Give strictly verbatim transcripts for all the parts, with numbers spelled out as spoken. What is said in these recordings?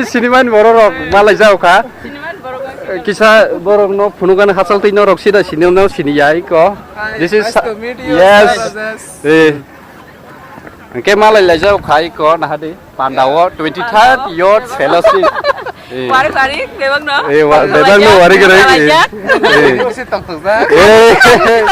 Sinimani borok rok malai jao kha. Sinimani borok rok. Kisa borok no phunukgani hachal twi norok sida sini no sini ya iko. Hi, this is nice to meet you, yes. Sir. Eh. Hingke malai lai jao kha iko nahadi. Panda o twenty third Youth Fellowship. Eh. Wari wari, bebak no. Eh, wa-, bebak no wari gere. Wari gere. Eh. Eh.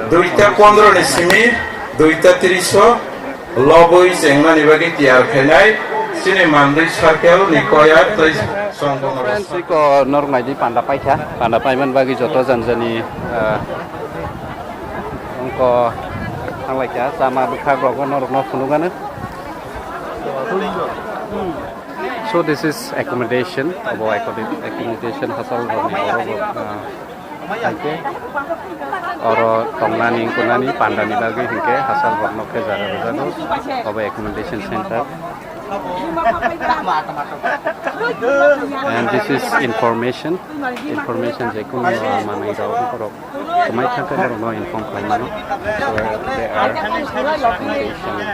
Duita pondro ni simi, duita tiriso, lobwi chengmani bagwi tiyar khainai, chini mandwi circle ni koyar tei songbono. Friends, iko norok naidi panda paikha, panda paiman bagwi joto janjani, ah, ongko thanglaikha, chama bwkhak rogo norokno phunukgano. So this is accommodation, abo accommoda-, accommodation hotel rokni borok rok, ah, Hingke oro tongnani, kunani, pandani bagwi hingke hachal rokno khe jaga rwjago, obo accommodation center. And this is information, information je kunu, uh, manwi rok borok kwmai thangkhe borokno inform khlai mano. So they are accommodation.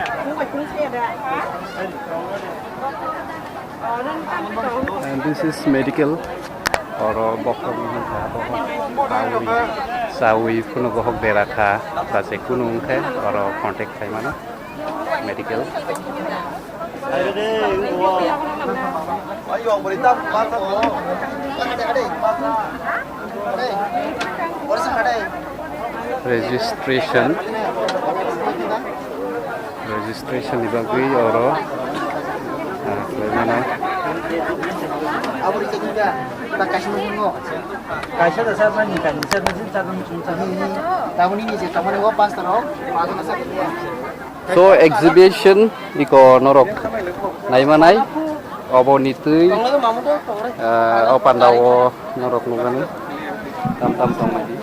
And this is medical. Oro bokhorok wngkha, bokhorok chawi, chawi phano bokhorok dera kha, ba je kunu wngkhe oro contact khlai mano medical. Registration. Registration ni bagwi oro, ah, khlai mano. Kaisa da sir, mani kani sir, mani sir, mani sir. Tabuni ni je, tabuni o pastor o, pastor sir. So exhibition iko norok naimanai, obo ni twi, ah, o panda o norok nukmani tam tam tongmani.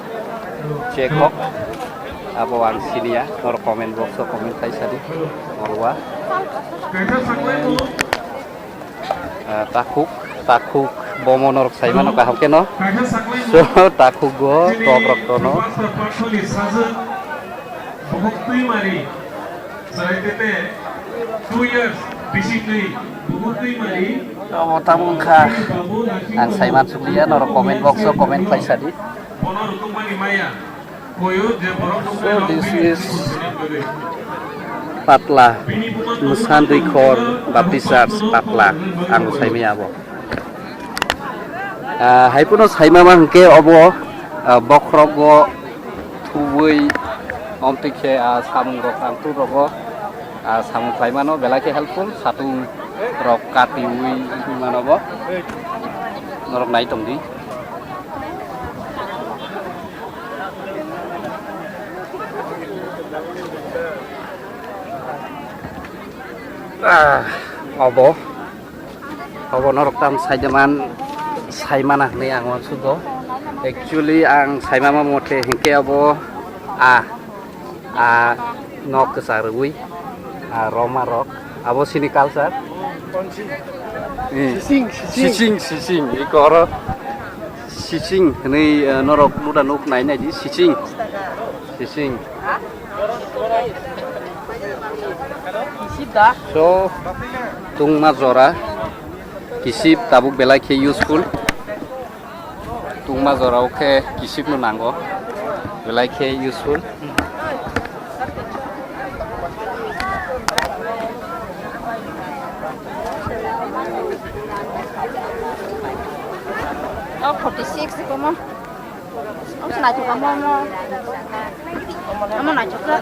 Chekhok. Abo ang siniya, norok comment box o comment khai sadi. Norwa. Ah, takhuk, takhuk bomo norok saimano kaham keno. So, takhuk go, top rok tono. Omo tamo wngkha. Ang saiman sukliya, norok comment box o comment khai sadi. So this is Patla, Mwsandwikhor Baptist Church, Patla, ang saimaya abo. Ah, hai phano saimama hwnkhe obo, ah, bokhorogo thubui, omtwi khe, ah, samung rok ang tur rogo, ah, samung khlai mano, belai khe helpful, satung rok katiui mano bo, norok nai tong di. Ah, obo. Obo norok tam saidaman, saimana hinwi ang uansugo. Actually, ang saimama mote hinkhe obo, ah, ah, nok kwchak rwui, ah, roma rok. Abo sini culture. Eh, sising, sising. Sising, sising. Iko oro sising hinwi, eh, norok luda nuk nai nai di, sising. Sising. So, tungma jora, kisip tabuk belai khe useful. Tungma jora o khe kisip no nango, belai khe useful. Oh, forty six komo. Omo se naithok kha, omo, omo. Omo naithok kha.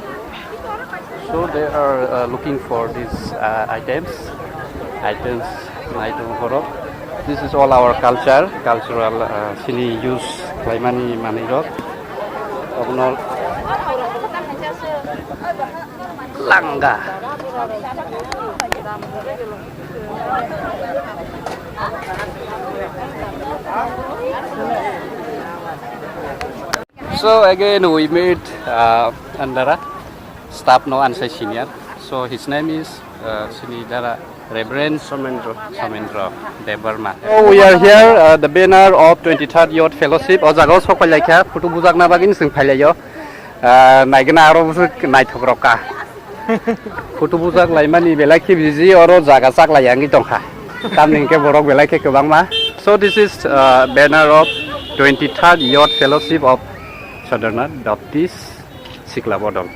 So they are, uh, looking for these, uh, items. Items naithok borok. This is all our culture, cultural, uh, chini use khlaimani manwi rok. Obono langa. So again we meet, uh, Andara staff no ansai senior. So his name is, uh, sini Dara Reverend Somendro. Somendro Debbarma. So we are here, uh, the banner of twenty-third Youth Fellowship. O jaga o sok phai laikha, photo bujakna bagwi swng phai laio. Ah, naigwna aro bwswk naithok rok ka. Photo bujak laimani belai khe busy, oro jaga chaklai yangwi tongkha. Tamni hwnkhe borok belai khe kwbangma. So this is, uh, banner of twenty-third Youth Fellowship of Chondronath Baptist Sikla Bodol.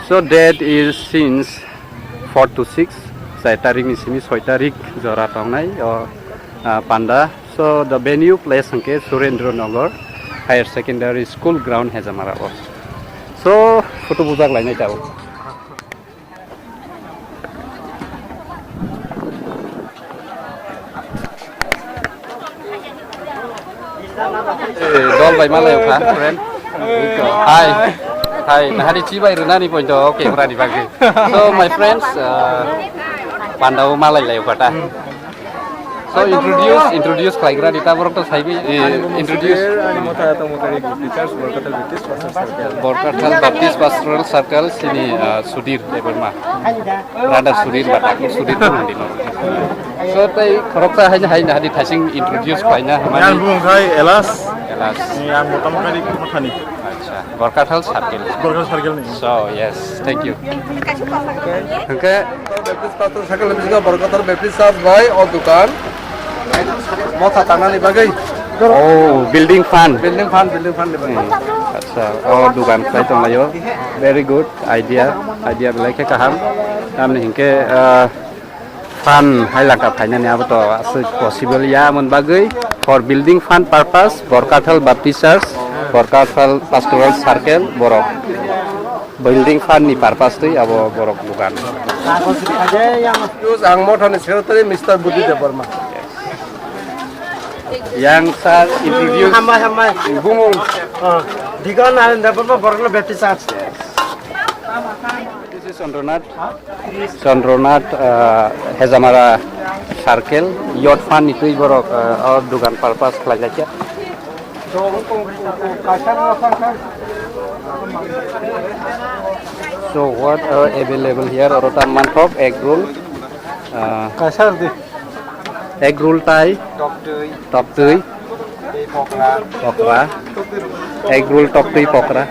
So date is since four to six, char tarikni simi soi tarik jora tongnai o, ah, panda. So the venue place hwnkhe Surendra Nagar Higher Secondary School ground Hejamara o. So photo bujak lainai tao. Eh, dol bai malai kha, friend. Hi. Hi, nahari chibai rwnani point o camera ni bagwi. So my friends, uh, pandao malai lai kha ta. So introduce, introduce khlaigra di ta borok to saibi, eh, introduce. Ani motha to motha ri teachers Borkathal Baptist Pastor Circle. Borkathal Baptist Pastoral Circle sini, uh, Sudhir Debbarma. Brother Sudhir ba, Sudhir ko nang di no. So tei khoroksa haino, haino hadi thasing introduce khlaina hamani. Yang bung khai Elas. Elas. Yang motam khai mothani. Acha, Borkathal Circle. Borkathal Circle ni. So yes, thank you. Hwnkhe Baptist Pastor Circle ni bisingo Borkathal Baptist Church bai o dukan. Motha tangnani bagwi. Oh, building fund. Building fund, building fund ni bagwi. Hmm, acha, o dukan khlai tonglaio. Very good. Idea, idea belai khe kaham. Tamni hinkhe, ah, fund hai laka phainani abo to aswk possible ya, amoni bagwi for building fund purpose, Borkathal Baptist Church, Borkathal Pastoral Circle, borok building fund ni purpose twi abo borok dukan. News, ang mothani secretary Mister Budhi Debbarma. Yang sir introduce. Hambai, hambai. Bumung. Ah, Deacon Narendra Debbarma, Borokno Baptist Church. This is Chandronath, Chandronath, uh, Hejamara Circle, Youth Fund ni twi borok, uh, o dukan purpose khlai laikha. So what are available here? Oro ta manthok egg roll, uh, Kaisar di. Egg roll tai, toktwi, toktwi, tei pokra, pokra, egg roll, toktwi, pokra,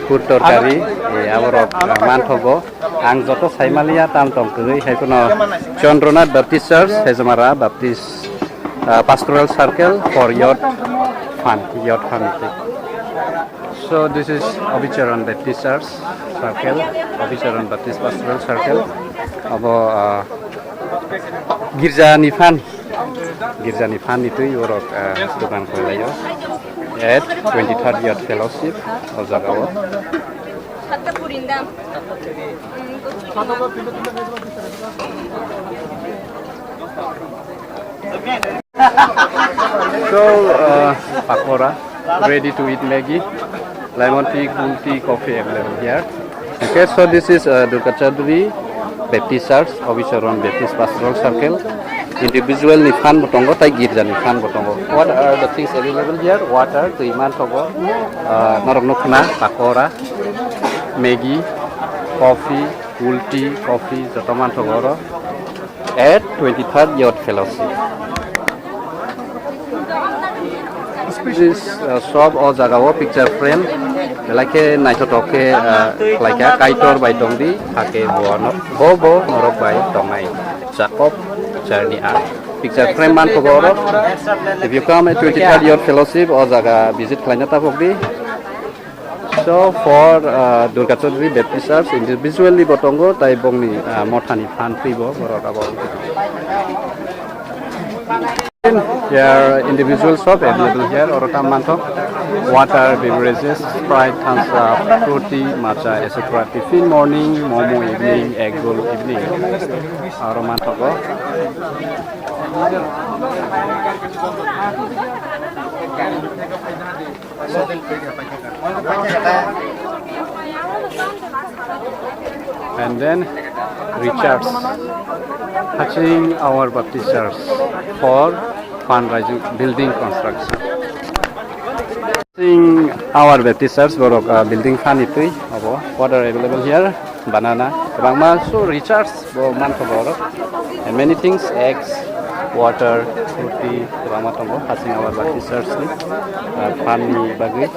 food torkari, eh, aborok, ah, manthogo. Ang joto saimaliya tam tong kwrwi, hai phano Chandronath Baptist Church, Hejamara Baptist, ah, Pastoral Circle for Youth Fund, Youth Fund. So this is Abhicharan Baptist Church Circle, Abhicharan Baptist Pastoral Circle. Abo, ah, girja ni phan, girja ni phan ni twi borok, ah, dogan khwlaio. At twenty-third Youth Fellowship o jaga o. So, uh, pakora, ready to eat Maggi, lemon tea, cool tea, coffee available here. Okay, so this is, uh, Durga Chaudhary Baptist Church, Abhicharan Baptist Pastoral Circle. Individual ni phan bo tongo, tai girja ni phan bo tongo. What are the things available here? Water, twi manthogo, uh, norok nukna, pakora, Maggi, coffee, cool tea, coffee, joto manthogo oro. At twenty-third Youth Fellowship. This, uh, shop o jaga o picture frame belai khe naithothok khe, uh, khlaikha, Kaitor bai tongdi, hakhe bo no, bo, bo norok bai tongnai. Jacob Journey Art. Picture frame manthogo oro. If you come at twenty-third Youth Fellowship, o jaga visit khlaina tabokdi. So for, uh, Durga Chaudhary Baptist Church individually bo tongo, tai bongni, uh, mothani phan twi bo borok abo. Here individual shop available here, oro tam manthok, water, beverages, Sprite, Thums Up, fruity, matcha, et cetera. Tiffin morning, momo evening, egg roll evening. Oro manthogo. And then Richards, Haching Our Baptist Church for fundraising building construction. Haching Our Baptist Church borok, uh, building phani twi abo, water available here, banana, kwbangma so Richards bo manthogo oro. And many things, eggs, water, fruity, kwbangma tongo Haching Our Baptist Church ni, uh, phani bagwi.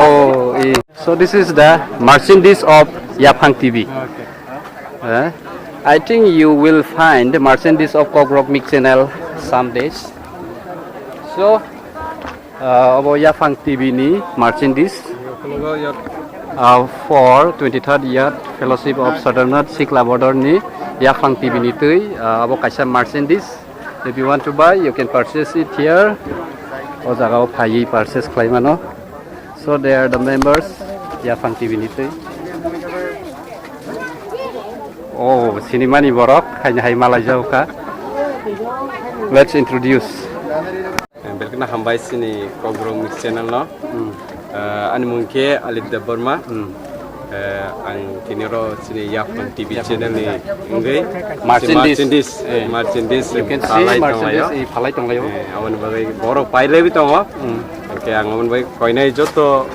Oh, i- so this is the merchandise of Yaphang T V. Okay. Uh, I think you will find merchandise of Kokrok Mix channel some days. So, uh, abo Yaphang T V ni merchandise, uh, for twenty-third year Fellowship of Southern Sikla Border ni Yaphang T V ni twi, uh, abo kaisa merchandise. If you want to buy, you can purchase it here. O jaga o phaiwi purchase khlai mano. So they are the members, Yaphang T V ni twi. Oh, sinimani borok, haino hai malai jao kha. Let's introduce. Belkana hambai sini Kokborok Mix channel no. Hmm. Eh, ani mung khe Alip Debbarma. Hmm. Eh, ang tini ro sini Yaphang T V channel ni wngwi Merchandise. Merchandise, eh. Merchandise You can see phalai merchandise tonglaio. I phalai tonglaio. Eh, aboni bagwi borok pailaiwi tongo. Hmm. Hwnkhe ang aboni bagwi koinai joto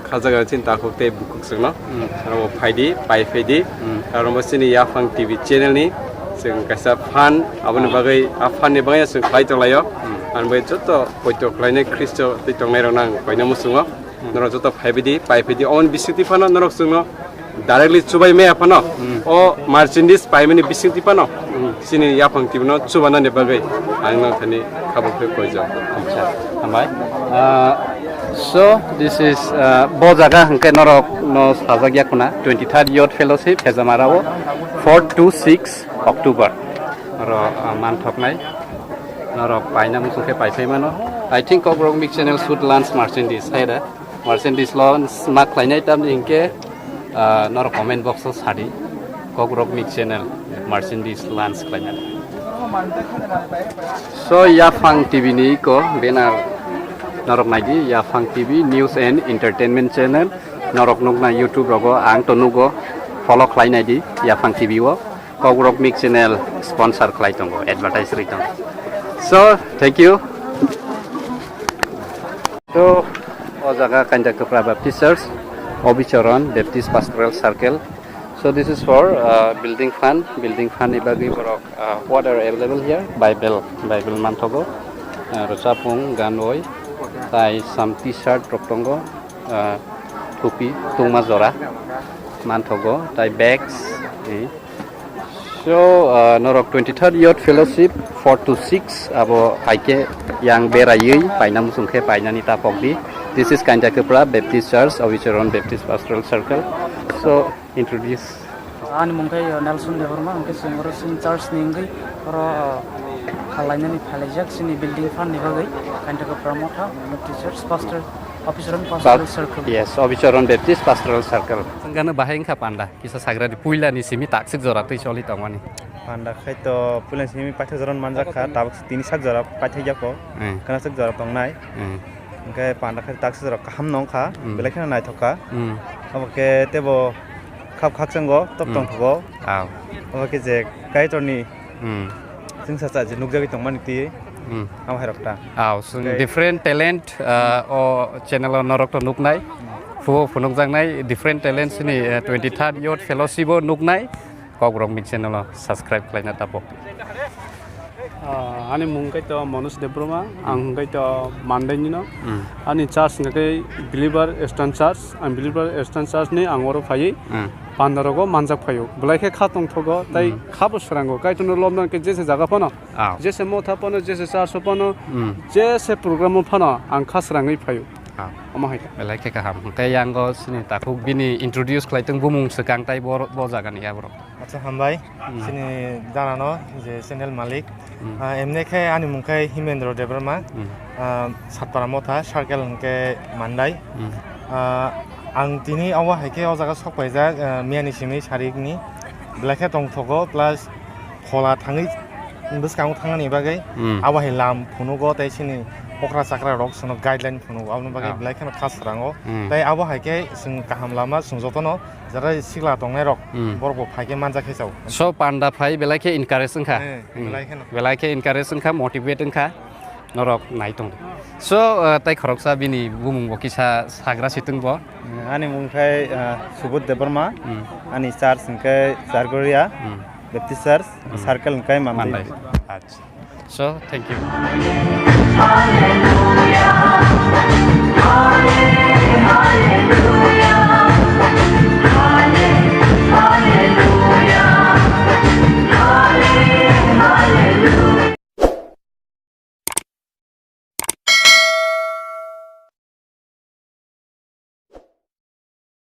kha jaga chini takhuk tei bukhuk chwngno. Hmm. Aro phaidi, pai phaidi. Hmm. Aro bo chini Yaphang T V channel ni chwng kaisa fan, aboni bagwi, a fan ni bagwi chwng khlai tonglaio. Hmm. Aboni bagwi joto poito khlainai Khristo twi tongnairokno ang koina muchungo. Hmm. Norok joto phaibaidi, pai phaidi. Oboni bisingtwi phano norok chwngno directly chubai maya phano, hmm, o merchandise paimani bisingtwi phano, hmm, chini Yaphang T V no chubanani bagwi ang nang thani khabuk khe koijak. Acha, hambai. Ah, so this is, ah, bo jaga hwnkhe norok no sajak ya khuna, twenty-third Youth Fellowship Hejamara o four to six October oro, ah, manthoknai. Norok paina muchung khe pai phai mano. I think Kokborok Mix channel should launch merchandise, hai da? Merchandise launch ma khlainai tamni hinkhe, ah, norok comment box o sadi. Kokborok Mix channel merchandise launch khlainani. So, Yaphang T V ni iko banner norok naidi, Yaphang T V News and Entertainment Channel. Norok nukna YouTube rogo ang to nugo, follow khlai naidi Yaphang T V o. Kokborok Mix channel sponsor khlai tongo, advertise rwi tongo. So, thank you. To, o jaga Kainta Kwpra Baptist Church, Obicharan Baptist Pastoral Circle. So, this is for, uh, building fund. Building fund ni bagwi borok, uh, what are available here? Bible, Bible manthogo. Uh, rwchapung, ganwi, tai some T-shirt rok tongo. Ah, thupi tungma jora manthogo, tai bags, eh. So, ah, norok twenty-third Youth Fellowship four to six abo haikhe yang beraiwi paina muchung khe painani tapok di. This is Kainta Kwpra Baptist Church, Obicharan Baptist Pastoral Circle. So, introduce. Ani mung khe, uh, Nelson Debbarma, hwnkhe chwng oro chini church ni wngwi oro, uh, khalainani phailaijak chini building fund ni bagwi, Kainta Kwpra Motha Baptist Church, pastor, Obicharan Pastoral Circle. Yes, Obicharan Baptist Pastoral Circle. Chwng gana bahai wngkha panda, kisa sagradi puila ni simi taksik jora twi choli tongmani. Panda khai to puila ni simi paithak jora manjak kha, tabuk tini sak jora paithak jako, eh, khana sak jora tongnai. Hmm. Hwnkhe panda khe taksijak rok kaham no wngkha, hmm, belai kheno naithok kha. Hmm. Obo khe teibo khap khakchanggo, top, hmm, tongthogo. Aw. Obo khe je Kaitorni, hmm, chwngsacha je nukjagwi tongmani twi, hmm, amo hai rok ta. Aw, so tei different talent, uh, o channel o norok to nuknai. Hmm. Phuo phunukjaknai different talents ni, uh, twenty-third Youth Fellowship o nuknai. Kokborok Mix channel o subscribe khlaina tapok. Ah, ani mung khe to Manoj Debbarma, ang hwnkhe to Mandai ni no. Hmm. Ani church hwnkhe Believer Eastern Church, ang Believer Eastern Church ni ang oro phaiwi, hmm, panda rogo manjak phaio. Belai khe kha tongthogo, tai, hmm, kha bo srango. Kaitorno lobna khe jese jaga phano, ah, jese motha phano, jese church o phano, hmm, jese program o phano ang kha srangwi phaio. Ah. Omo hai khe. Belai khe kaham. Hwnkhe yang o sini takhuk bini introduce khlai tong bumung swkang tai bo, bo jaga ni ya borok. Acha, hambai. Hmm. Chini janano je channel malik. Hmm. Ah, emne khe ani mung khe Himendra Debbarma. Hmm. Ah, Satpara Motha, circle hwnkhe Mandai. Hmm. Ah, ang tini obo hai khe o jaga sok paijak, ah, miyani simi sarikni. Belai khe tongthogo, plus phola thangwi bwskango thangnani bagwi Hmm. abo hai lam phunugo tei chini okra chakra rok sono guideline phunugo, aboni bagwi Ah. belai kheno kha srango. Hmm. Tei abo hai khe chwng kaham lama chwng jotono jara sikla tongnai rok Hmm. borok bo phai khe manja khe chao. So panda phai belai khe encourage wngkha. Eh, Hmm. belai kheno. Belai khe encourage wngkha, motivate wngkha. Norok nai tong. So, uh, tai khoroksa bini bumung bo kisa sagra situng bo. Ani mung khai, uh, Subodh Debbarma. Hmm. Ani church hwnkhe Chargoria Hmm. Baptist Church, Hmm. circle hwnkhe Mandai. Mandai. Acha. So, thank you.